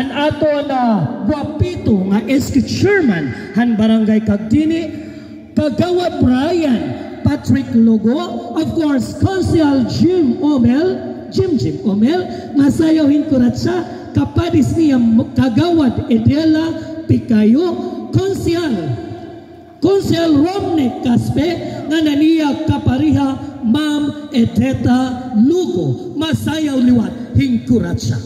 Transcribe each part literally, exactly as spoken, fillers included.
An aton, ah, gwapito nga S K chairman han Barangay Cagtini, Kagawad Brian Patrick Logo, of course, Konsehal Jim Omel, Jim Jim Omel, nga sayaw hin kuratsa, kapadis niya Kagawad Edela Picayo, Konsehal Konsehal Romney Caspe, ngan an iya kapareha, Ma'am Edeta Lugo, masayaw liwat hin kuratsa.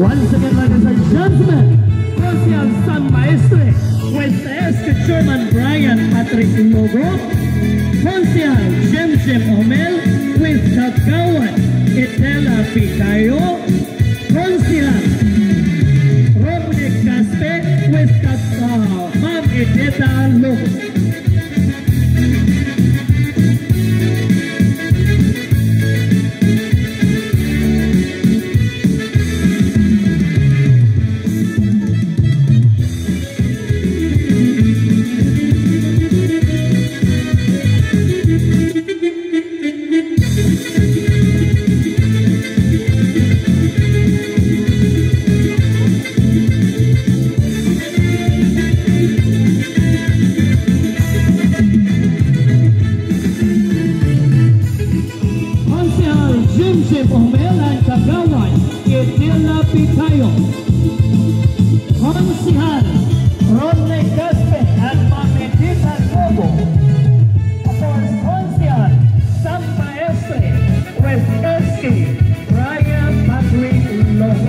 Once again, ladies and gentlemen, Konsehal Sam Maestre with S K Chairman Brian Patrick Logo, Konsehal Jim Jim Omel with Kagawad Edela Picayo, Konsehal Romney Caspe with Kag-, ah, Ma'am Edeta Logo. Konsehal Jim Jim Omel and Kagawad Edela Picayo. Konsehal Romney Caspe and Ma'am Edeta Logo. Of course, Konsehal Sam Maestre with S K Brian Patrick Logo.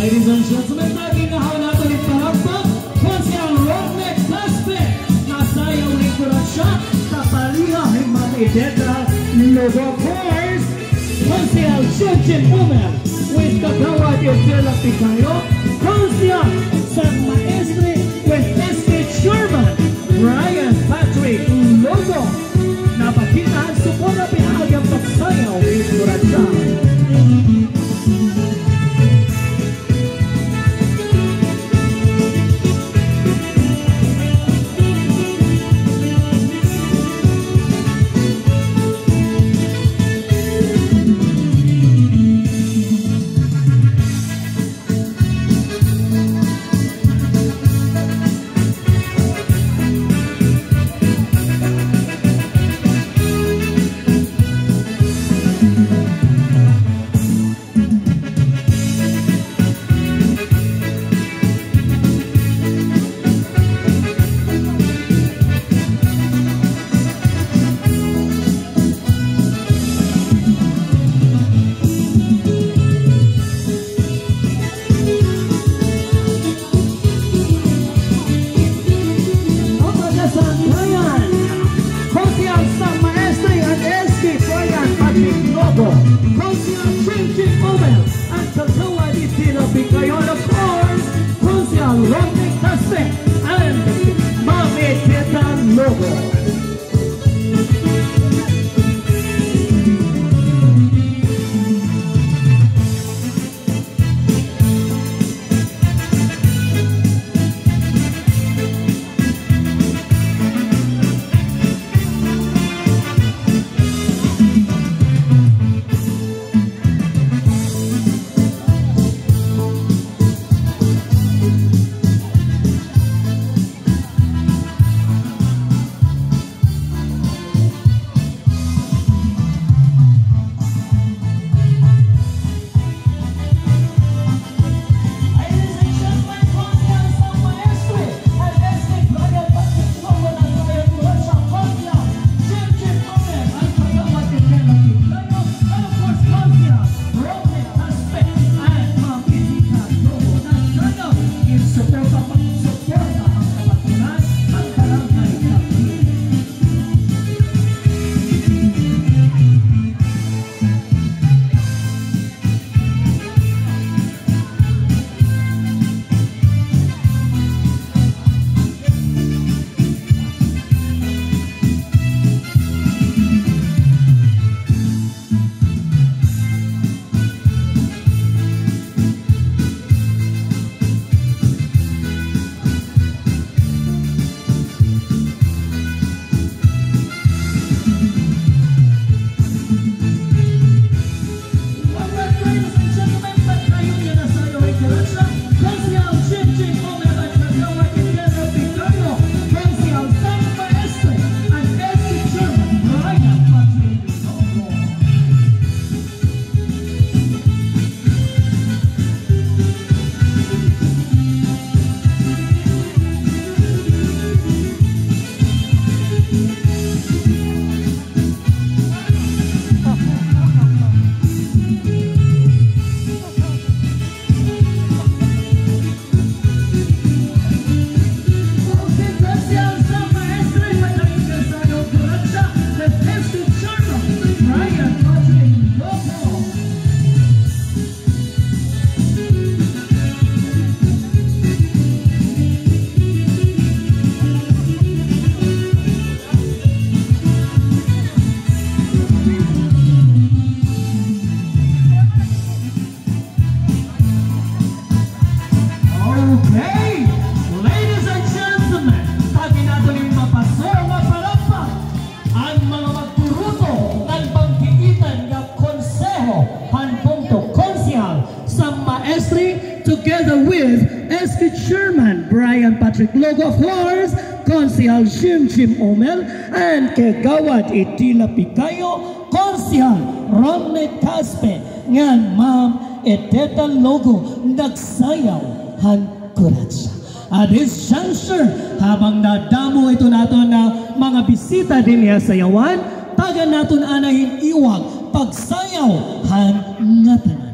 Ladies and gentlemen, lagi na haw naton ipalakpak, Konsehal Romney Caspe, nasayaw hin kuratsa, kapareha hi Ma'am Edeta Logo, of course, Konsehal Jim Jim Omel with Kagawad Edela Picayo, Konsehal Sam Maestre with S K Chairman Brian Patrick Logo. Napakita han suporta pinaagi han pagsayaw hin kuratsa. Punto, Konsehal Sam Maestre, together with S K Chairman Brian Patrick Logo, of course, Konsehal Jim Jim Omel, and Kagawad Itila Picayo, Konsehal Romney Caspe, ngan Ma'am Edeta Logo, nagsayaw han kuratsa. At this juncture, habang nadamo ito naton nga mga bisita dinhi ha sayawan, tagan naton anay hin iwag pagsayaw han ngatanan.